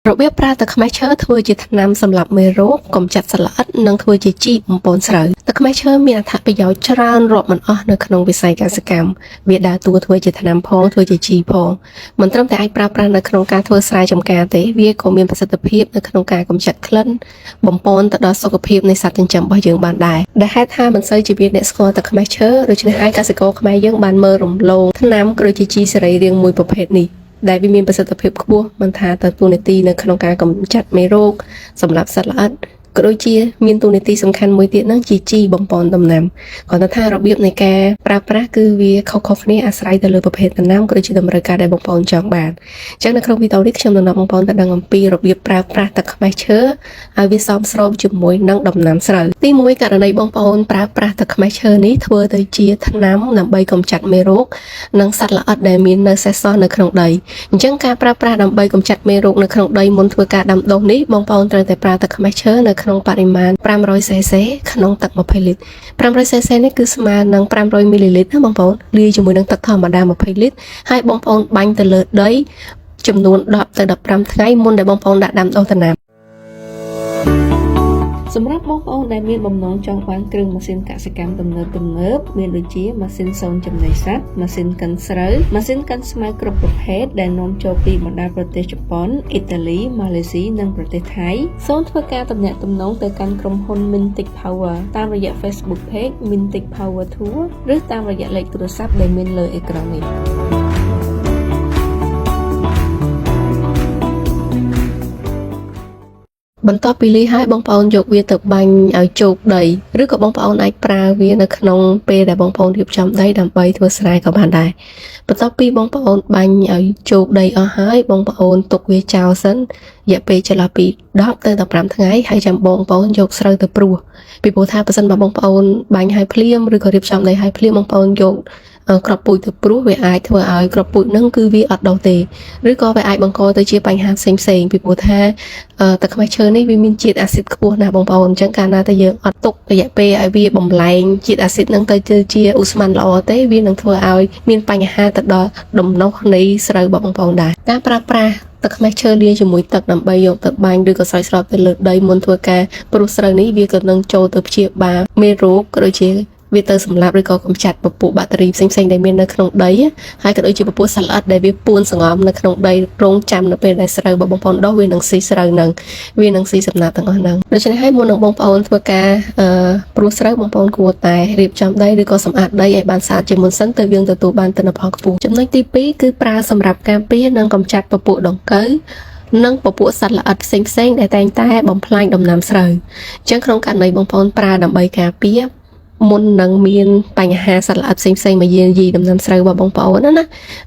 របៀបប្រើទឹកខ្មេះឈើធ្វើជាថ្នាំសម្លាប់មេរោគកម្ចាត់សត្វល្អិតនិងធ្វើជាជីបំប៉នស្រូវទឹកខ្មេះឈើមានអត្ថប្រយោជន៍ច្រើនរាប់មិនអស់នៅក្នុងវិស័យកសិកម្មវាដើរតួធ្វើជាថ្នាំផងធ្វើជាជីផងមិនត្រឹមតែអាចប្រើប្រាស់នៅក្នុងការធ្វើស្រែចម្ការទេវាក៏មានប្រសិទ្ធភាពនៅក្នុងការកម្ចាត់ក្លិនបំប៉នទៅដល់សុខភាពនៃសត្វចិញ្ចឹមរបស់យើងបានដែរដែលហេតុថាមិនសូវជាមានអ្នកស្គាល់ទឹកខ្មេះឈើដូច្នេះហើយកសិករខ្មែរយើងបានមើលរំលងថ្នាំក៏ដូចជាជីសរីរាង្គមួយប្រភេទនេះ ដែលវាមានប្រសិទ្ធភាពខ្ពស់មិនថាទៅតួនាទីនៅក្នុងការកម្ចាត់មេរោគសម្រាប់សត្វល្អិតក៏ដូចជាមានតួនាទីសំខាន់មួយទៀតហ្នឹងជាជីបំប៉នដំណាំគ្រាន់តែថារបៀបនៃការប្រើប្រាស់គឺវាខុសៗគ្នាអាស្រ័យទៅលើប្រភេទដំណាំក៏ដូចជាតម្រូវការដែលបងប្អូនចង់បានអញ្ចឹងនៅក្នុងវីដេអូនេះខ្ញុំនឹងនាំបងប្អូនទៅដឹងអំពីរបៀបប្រើប្រាស់ទឹកខ្មេះឈើឲ្យវាសមស្របជាមួយនឹងដំណាំស្រូវទី1ករណីបងប្អូនប្រើប្រាស់ទឹកខ្មេះឈើនេះធ្វើទៅជាថ្នាំដើម្បីកម្ចាត់មេរោគនិងសត្វល្អិតដែលមាននៅសេសសល់នៅក្នុងដី អញ្ចឹងការប្រើប្រាស់ដើម្បីកម្ចាត់មេរោគនៅក្នុងដីមុនធ្វើការដាំដុះនេះបងប្អូនត្រូវតែប្រើទឹកខ្មេះឈើនៅក្នុងបរិមាណ 500cc ក្នុងទឹក20លីត្រ 500cc នេះគឺស្មើនឹង500មីលីលីត្រណាបងប្អូនលាយជាមួយនឹងទឹកធម្មតា20លីត្រហើយបងប្អូនបាញ់ទៅលើដីចំនួន10ទៅ15ថ្ងៃមុនដែលបងប្អូនដាក់ដាំដុះដំណាំសម្រាប់បងប្អូនដែលមានបំណងចង់បានគ្រឿងម៉ាស៊ីនកសិកម្មទំនើបទំនើបមានដូចជាម៉ាស៊ីនសូនចំណីសត្វម៉ាស៊ីនកិនស្រូវម៉ាស៊ីនកិនស្មៅគ្រប់ប្រភេទដែលនាំចូលពីបណ្ដាប្រទេសជប៉ុនអ៊ីតាលីម៉ាឡេស៊ីនិងប្រទេសថៃសូមធ្វើការទំនាក់ទំនងទៅកាន់ក្រុមហ៊ុន Mintic Power តាមរយៈ Facebook Page Mintic Power Tour ឬតាមរយៈលេខទូរស័ព្ទដែលមានលើអេក្រង់នេះ បន្ទាប់ពីលាយហើយបងប្អូនយកវាទៅបាញ់ឲ្យជោគដីឬក៏បងប្អូនអាចប្រើវានៅក្នុងពេលដែលបងប្អូនរៀបចំដីដើម្បីធ្វើស្រែក៏បានដែរបន្ទាប់ពីបងប្អូនបាញ់ឲ្យជោគដីអស់ហើយបងប្អូនទុកវាចោលសិនរយៈពេលចន្លោះពី10ទៅ15ថ្ងៃហើយចាំបងប្អូនយកស្រូវទៅព្រួសពីព្រោះថាបើសិនបើបងប្អូនបាញ់ឲ្យភ្លាមឬក៏រៀបចំដីឲ្យភ្លាមបងប្អូនយកគ្រាប់ពូជទៅព្រួសវាអាចធ្វើឲ្យគ្រាប់ពូជហ្នឹងគឺវាអត់ដុះទេឬក៏វាអាចបង្កទៅជាបញ្ហាផ្សេងៗពីព្រោះថា ទឹកខ្មេះឈើនេះវាមានជាតិអាស៊ីតខ្ពស់ណាស់បងប្អូនអញ្ចឹងកាលណាតែយើងអត់ទុករយៈពេលឲ្យវាបំលែងជាតិអាស៊ីតហ្នឹងទៅជាឧស្ម័នល្អទេវានឹងធ្វើឲ្យមានបញ្ហាទៅដល់ដំណុះនៃស្រូវរបស់បងប្អូនដែរការប្រើប្រាស់ទឹកខ្មេះឈើលាយជាមួយទឹកដើម្បីយកទៅបាញ់ឬក៏ស្រោចស្រពទៅលើដីមុនធ្វើការព្រោះស្រូវនេះវាក៏នឹងចូលទៅព្យាបាលមេរោគក៏ដូចជាវាទៅសម្លាប់ឬក៏កម្ចាត់ពពួកបាក់តេរីផ្សេងៗដែលមាននៅក្នុងដីហើយក៏ដូចជាពពួកសត្វល្អិតដែលវាពួនសង្ងំនៅក្នុងដីរងចាំនៅពេលដែលស្រូវរបស់បងប្អូនដុះវានឹងស៊ីស្រូវនឹងវានឹងស៊ីសំណាបទាំងអស់ហ្នឹងដូច្នេះហើយមុននឹងបងប្អូនធ្វើការព្រោះស្រូវបងប្អូនគួរតែរៀបចំដីឬក៏សម្អាតដីឲ្យបានស្អាតជាមុនសិនទើបយើងទទួលបានទិន្នផលខ្ពស់ចំណុចទី2គឺប្រើសម្រាប់ការពារនិងកម្ចាត់ពពួកដង្កូវនិងពពួកសត្វល្អិតផ្សេងៗដែលតែងតែបំផ្លាញដំណាំស្រូវអញ្ចឹងក្នុងករណីបងប្អូនប្រើដើម្បីការពារមុននឹងមានបញ្ហាសត្វល្អិតផ្សេងៗមកយាយីដំណាំស្រូវរបស់បងប្អូនណាណា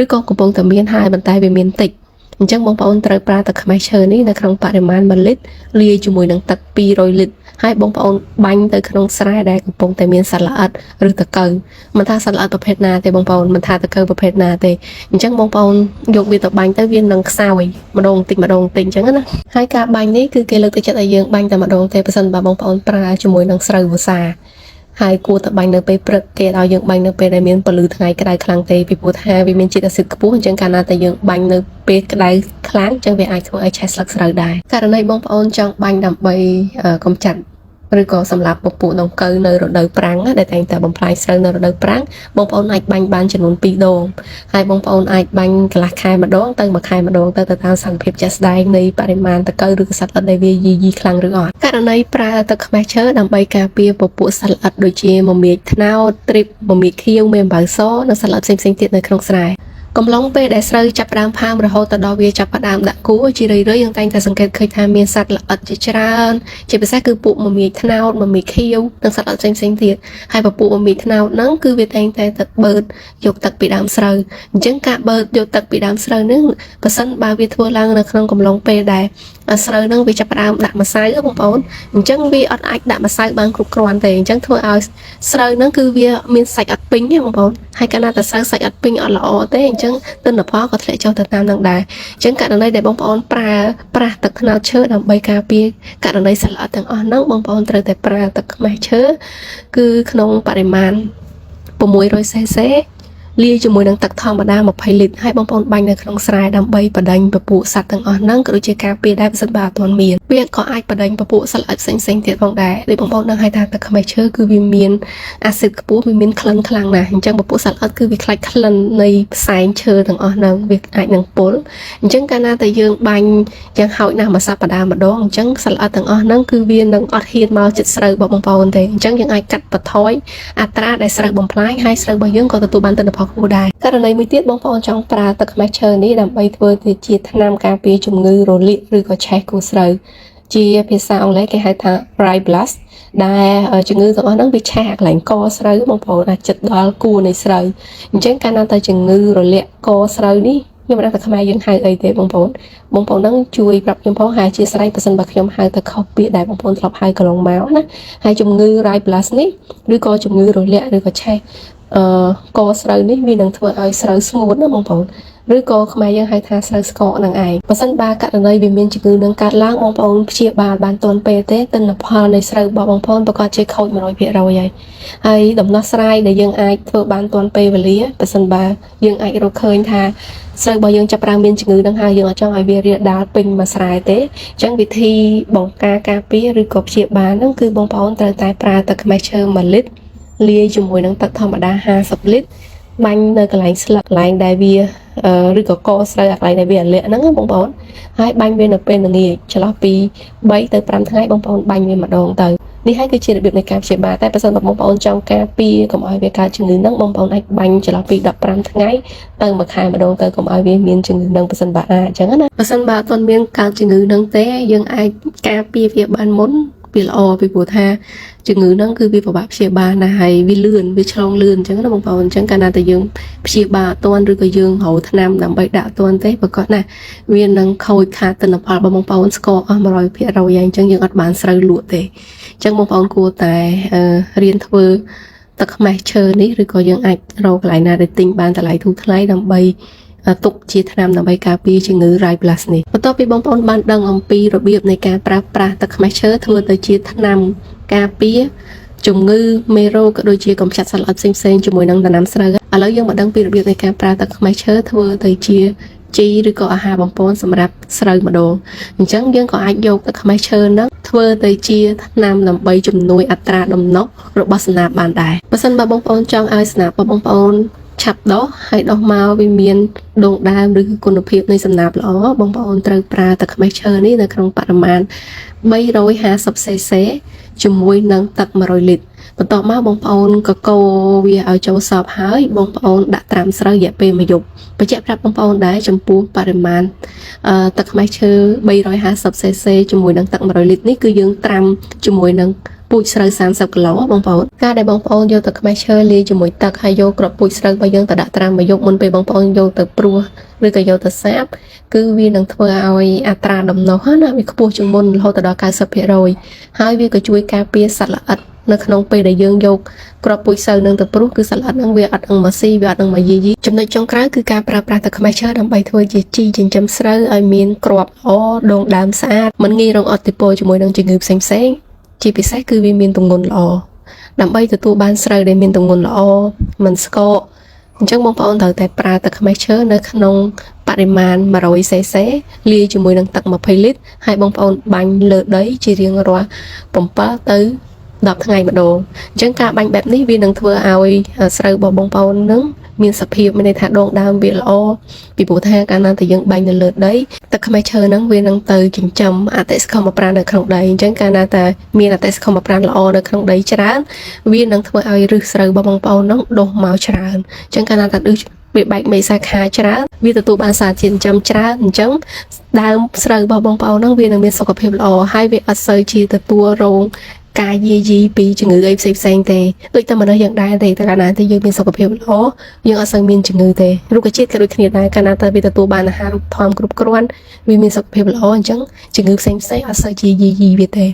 ឬក៏កំពុងតែមានហើយប៉ុន្តែវាមានតិចអញ្ចឹងបងប្អូនត្រូវប្រើទឹកខ្មេះឈើនេះនៅក្នុងបរិមាណ1លីត្រលាយជាមួយនឹងទឹក200លីត្រហើយបងប្អូនបាញ់ទៅក្នុងស្រែដែលកំពុងតែមានសត្វល្អិតឬតកៅមិនថាសត្វល្អិតប្រភេទណាទេបងប្អូនមិនថាតកៅប្រភេទណាទេអញ្ចឹងបងប្អូនយកវាទៅបាញ់ទៅវានឹងខ្សោយម្ដងតិចម្ដងតិចអញ្ចឹងណាហើយការបាញ់នេះគឺគេលើកទឹកចិត្តឲ្យយើងបាញ់តែម្ដងទេប្រសិនបើបងប្អូនប្រើជាមួយនឹងស្រូវវស្សាហើយគួរតែបាញ់នៅពេលព្រឹកគេឲ្យយើងបាញ់នៅពេលដែលមានពន្លឺថ្ងៃក្តៅខ្លាំងទេពីព្រោះថាវាមានជាតិអាស៊ីតខ្ពស់អញ្ចឹងកាលណាតែយើងបាញ់នៅពេលក្តៅខ្លាំងអញ្ចឹងវាអាចធ្វើឲ្យឆេះស្លឹកស្រូវដែរករណីបងប្អូនចង់បាញ់ដើម្បីកម្ចាត់ឬក៏សម្រាប់ពពួកដង្កូវនៅរដូវប្រាំងដែលតែងតែបំផ្លាញស្រូវនៅរដូវប្រាំងបងប្អូនអាចបាញ់បានចំនួន2ដងហើយបងប្អូនអាចបាញ់កន្លះខែម្ដងទៅមួយខែម្ដងទៅទៅតាមស្ថានភាពជាក់ស្ដែងនៃបរិមាណតកូវឬក៏សត្វល្អិតដែលវាយីយីខ្លាំងឬអត់ករណីប្រើទឹកខ្មេះឈើដើម្បីការពារពពួកសត្វល្អិតដូចជាមមាចត្នោតទ្រីបមមាចខៀវមេអំបៅសនិងសត្វល្អិតផ្សេងៗទៀតនៅក្នុងស្រែកំឡុងពេលដែលស្រូវចាប់ផ្ដើមផើមរហូតទៅដល់វាចាប់ផ្ដើមដាក់គួរជារឿយៗយើងតែងតែសង្កេតឃើញថាមានសត្វល្អិតជាច្រើនជាពិសេសគឺពួកមមាចត្នោតមមាចខៀវនិងសត្វល្អិតផ្សេងៗទៀតហើយពពួកមមាចត្នោតហ្នឹងគឺវាតែងតែទៅបឺតយកទឹកពីដើមស្រូវអញ្ចឹងការបឺតយកទឹកពីដើមស្រូវហ្នឹងបើសិនបើវាធ្វើឡើងនៅក្នុងកំឡុងពេលដែលស្រូវហ្នឹងវាចាប់ផ្ដើមដាក់ម្សៅបងប្អូនអញ្ចឹងវាអត់អាចដាក់ម្សៅបានគ្រប់គ្រាន់ទេអញ្ចឹងធ្វើឲ្យស្រូវហ្នឹងគឺវាមានសាច់អត់ពេញទេបងប្អូនហើយកាលណាតែស្រូវសាច់អត់ពេញអត់ល្អទេអញ្ចឹងទិន្នផលក៏ធ្លាក់ចុះទៅតាមនឹងដែរអញ្ចឹងករណីដែលបងប្អូនប្រើប្រាស់ទឹកត្នោតឈើដើម្បីការពារករណីសត្វល្អិតទាំងអស់ហ្នឹងបងប្អូនត្រូវតែប្រើទឹកខ្មេះឈើគឺក្នុងបរិមាណ 600cc លាយជាមួយនឹងទឹកធម្មតា20លីត្រហើយបងប្អូនបាញ់នៅក្នុងស្រែដើម្បីបណ្ដេញពពួកសត្វទាំងអស់ហ្នឹងក៏ដូចជាការពារដែរប្រសិនបើអត់ទាន់មានវាក៏អាចបណ្ដេញពពួកសត្វល្អិតផ្សេងៗទៀតផងដែរដូចបងប្អូនដឹងហើយថាទឹកខ្មេះឈើគឺវាមានអាស៊ីតខ្ពស់វាមានក្លិនខ្លាំងណាស់អញ្ចឹងពពួកសត្វល្អិតគឺវាខ្លាចក្លិននៃផ្សែងឈើទាំងអស់ហ្នឹងវាអាចនឹងពុលអញ្ចឹងកាលណាតែយើងបាញ់យ៉ាងហោចណាស់មួយសប្តាហ៍ម្ដងអញ្ចឹងសត្វល្អិតទាំងអស់ហ្នឹងគឺវានឹងអត់ហ៊ានមកចិត្តស្រូវរបស់បងប្អូនទេអញ្ចឹងយើងអាចកាត់បន្ថយ អត្រាដែលស្រូវបំផ្លាញហើយស្រូវរបស់យើងក៏ទទួលបានទិន្នផលខ្ពស់ដែរករណីមួយទៀតបងប្អូនចង់ប្រើទឹកខ្មេះឈើនេះដើម្បីធ្វើទៅជាថ្នាំការពារជំងឺរលាកឬក៏ឆេះគូស្រូវជាភាសាអង់គ្លេសគេហៅថា Rice Blast ដែលជំងឺទាំងអស់ហ្នឹងវាឆេះអាកន្លែងកស្រូវបងប្អូនអាចចិត្តដល់គួរនៃស្រូវអញ្ចឹងកាលណាតែជំងឺរលាកកស្រូវនេះខ្ញុំមិនដឹងថាខ្មែរយើងហៅអីទេបងប្អូនបងប្អូនហ្នឹងជួយប្រាប់ខ្ញុំផងហើយអធិស្ឋានប្រសិនបើខ្ញុំហៅទៅខុសពាក្យដែលបងប្អូនធ្លាប់ហៅកន្លងមកណាហើយជំងឺ Rice Blast នេះឬក៏ជំងឺរលាកឬក៏ឆេះអឺកស្រូវនេះវានឹងធ្វើឲ្យស្រូវស្ងួតណាបងប្អូនឬក៏ខ្មែរយើងហៅថាស្រូវស្កកនឹងឯងបើសិនបើករណីវាមានជំងឺនឹងកើតឡើងបងប្អូនព្យាបាលបានទាន់ពេលទេទិន្នផលនៃស្រូវរបស់បងប្អូនប្រកាសជាខូច100%ហើយហើយដំណោះស្រាយដែលយើងអាចធ្វើបានទាន់ពេលវេលាបើសិនបើយើងអាចរកឃើញថាស្រូវរបស់យើងចាប់ផ្ដើមមានជំងឺនឹងហើយយើងអត់ចង់ឲ្យវារាលដាលពេញមួយស្រែទេអញ្ចឹងវិធីបង្ការការពារឬក៏ព្យាបាលហ្នឹងគឺបងប្អូនត្រូវតែប្រើទឹកខ្មេះឈើ1លីត្រលាយជាមួយនឹងទឹកធម្មតា50លីត្របាញ់នៅកន្លែងស្លឹកកន្លែងដែលវាឬក៏កស្រូវអាកន្លែងដែលវាអាលាក់ហ្នឹងណាបងប្អូនហើយបាញ់វានៅពេលល្ងាចចន្លោះពី3ទៅ5ថ្ងៃបងប្អូនបាញ់វាម្ដងទៅនេះហើយគឺជារបៀបនៃការព្យាបាលតែបើសិនបើបងប្អូនចង់ការពារកុំឲ្យវាកើតជំងឺហ្នឹងបងប្អូនអាចបាញ់ចន្លោះពី15ថ្ងៃទៅមួយខែម្ដងទៅកុំឲ្យវាមានជំងឺហ្នឹងបើសិនបើអាចអញ្ចឹងណាបើសិនបើអត់ទាន់មានកើតជំងឺហ្នឹងទេយើងអាចការពារវាបានមុនវាល្អពីព្រោះថាជំងឺហ្នឹងគឺវាពិបាកព្យាបាលណាស់ហើយវាលឿនវាឆ្លងលឿនអញ្ចឹងណាបងប្អូនអញ្ចឹងកាលណាតែយើងព្យាបាលអត់ទាន់ឬក៏យើងរកថ្នាំដើម្បីដាក់អត់ទាន់ទេប្រកាសណាស់វានឹងខូចខាតទិន្នផលរបស់បងប្អូនស្ករអស់100%ហើយអញ្ចឹងយើងអត់បានស្រូវលក់ទេអញ្ចឹងបងប្អូនគួរតែរៀនធ្វើទឹកខ្មេះឈើនេះឬក៏យើងអាចរកកន្លែងណាដែលទិញបានតម្លៃធូរថ្លៃដើម្បីទុកជាថ្នាំដើម្បីការពារជំងឺ Rice Blast នេះបន្ទាប់ពីបងប្អូនបានដឹងអំពីរបៀបនៃការប្រើប្រាស់ទឹកខ្មេះឈើធ្វើទៅជាថ្នាំការពារជំងឺមេរោគក៏ដូចជាកម្ចាត់សត្វល្អិតផ្សេងៗជាមួយនឹងដំណាំស្រូវឥឡូវយើងមកដឹងពីរបៀបនៃការប្រើទឹកខ្មេះឈើធ្វើទៅជាជីឬក៏អាហារបំពន់សម្រាប់ស្រូវម្ដងអញ្ចឹងយើងក៏អាចយកទឹកខ្មេះឈើហ្នឹងធ្វើទៅជាថ្នាំដើម្បីជំនួយអត្រាដំណុះរបស់ស្នាបបានដែរបើសិនបើបងប្អូនចង់ឲ្យស្នាបរបស់បងប្អូនឆាប់ដុះហើយដុះមកវាមានដងដើមឬគុណភាពនៃសំណាបល្អបងប្អូនត្រូវប្រើទឹកខ្មេះឈើនេះនៅក្នុងបរិមាណ 350 cc ជាមួយនឹងទឹក100លីត្របន្ទាប់មកបងប្អូនកកូរវាឲ្យចូលសព្វហើយបងប្អូនដាក់ត្រាំស្រូវរយៈពេលមួយយប់បញ្ជាក់ប្រាប់បងប្អូនដែរចំពោះបរិមាណទឹកខ្មេះឈើ 350 cc ជាមួយនឹងទឹក100លីត្រនេះគឺយើងត្រាំជាមួយនឹងពូជស្រូវ30គីឡូបងប្អូនការដែលបងប្អូនយកទឹកខ្មេះឈើលាយជាមួយទឹកហើយយកគ្រាប់ពូជស្រូវរបស់យើងទៅដាក់ត្រាំមួយយប់មុនពេលបងប្អូនយកទៅព្រួសឬក៏យកទៅសាបគឺវានឹងធ្វើឲ្យអត្រាដំណុះណាវាខ្ពស់ជាងមុនរហូតដល់90%ហើយវាក៏ជួយការពារសត្វល្អិតនៅក្នុងពេលដែលយើងយកគ្រាប់ពូជស្រូវនឹងទៅព្រុសគឺសត្វល្អិតនឹងវាអត់នឹងមកស៊ីវាអត់នឹងមកយាយីចំណុចចុងក្រោយគឺការប្រើប្រាស់ទឹកខ្មេះឈើដើម្បីធ្វើជាជីចិញ្ចឹមស្រូវឲ្យមានគ្រាប់ល្អដងដើមស្អាតមិនងាយរងឥទ្ធិពលជាមួយនឹងជំងឺផ្សេងៗជាពិសេសគឺវាមានទម្ងន់ល្អដើម្បីទទួលបានស្រូវដែលមានទម្ងន់ល្អមិនស្កកអញ្ចឹងបងប្អូនត្រូវតែប្រើទឹកខ្មេះឈើនៅក្នុងបរិមាណ 100 cc លាយជាមួយនឹងទឹក20លីត្រហើយបងប្អូនបាញ់លើដីជារៀងរាល់7ទៅ10ថ្ងៃម្ដងអញ្ចឹងការបាញ់បែបនេះវានឹងធ្វើឲ្យស្រូវរបស់បងប្អូននឹងមានសភាពមានន័យថាដងដើមវាល្អពីព្រោះថាកាលណាតែយើងបាញ់នៅលើដីទឹកខ្មេះឈើហ្នឹងវានឹងទៅចិញ្ចឹមអតិសខមប្រាណនៅក្នុងដីអញ្ចឹងកាលណាតែមានអតិសខមប្រាណល្អនៅក្នុងដីច្រើនវានឹងធ្វើឲ្យឫសស្រូវរបស់បងប្អូនហ្នឹងដុះមកច្រើនអញ្ចឹងកាលណាតែឫសវាបែកមេសាខាច្រើនវាទទួលបានសារជាតិចិញ្ចឹមច្រើនអញ្ចឹងដើមស្រូវរបស់បងប្អូនហ្នឹងវានឹងមានសុខភាពល្អហើយវាអត់សូវជាទទួលរងការយាយីពីជំងឺអីផ្សេងផ្សេងទេដូចតែមនុស្សយ៉ាងដែរទេតែកាលណាតែយើងមានសុខភាពល្អយើងអត់សូវមានជំងឺទេរុក្ខជាតិក៏ដូចគ្នាដែរកាលណាតែវាទទួលបានអាហារូបត្ថម្ភគ្រប់គ្រាន់វាមានសុខភាពល្អអញ្ចឹងជំងឺផ្សេងផ្សេងអត់សូវជាយាយីវាទេ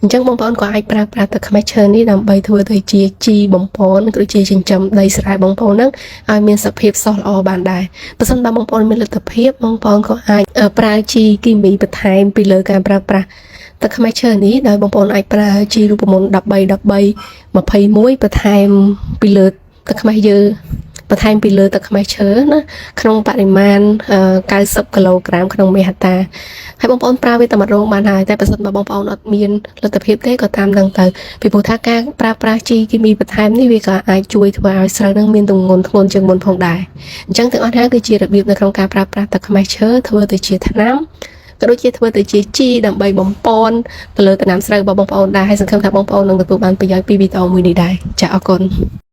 អញ្ចឹងបងប្អូនក៏អាចប្រើប្រាស់ទឹកខ្មេះឈើនេះដើម្បីធ្វើទៅជាជីបំពន់ក៏ដូចជាចិញ្ចឹមដីស្រែបងប្អូនហ្នឹងឲ្យមានសភាពសោះល្អបានដែរបើសិនបើបងប្អូនមានលទ្ធភាពបងប្អូនក៏អាចប្រើជីគីមីបន្ថែមពីលើការប្រើប្រាស់ទឹកខ្មេះឈើនេះដោយបងប្អូនអាចប្រើជីរូបមន្ត13 13 21បន្ថែមពីលើទឹកខ្មេះយើង បន្ថែមពីលើទឹកខ្មេះឈើណាក្នុងបរិមាណ90គីឡូក្រាមក្នុង1ហិកតាហើយបងប្អូនប្រើវាតែម្ដងបានហើយតែបើសិនបើបងប្អូនអត់មានលទ្ធភាពទេក៏តាមនឹងទៅពីព្រោះថាការប្រើប្រាស់ជីគីមីបន្ថែមនេះវាក៏អាចជួយធ្វើឲ្យស្រូវនឹងមានទម្ងន់ធ្ងន់ជាងមុនផងដែរអញ្ចឹងទាំងអស់នេះគឺជារបៀបនៅក្នុងការប្រើប្រាស់ទឹកខ្មេះឈើធ្វើទៅជាថ្នាំក៏ដូចជាធ្វើទៅជាជីដើម្បីបំប៉នទៅលើដំណាំស្រូវរបស់បងប្អូនដែរហើយសង្ឃឹមថាបងប្អូននឹងទទួលបានប្រយោជន៍ពីវីដេអូមួយនេះដែរចា៎អរគុណ។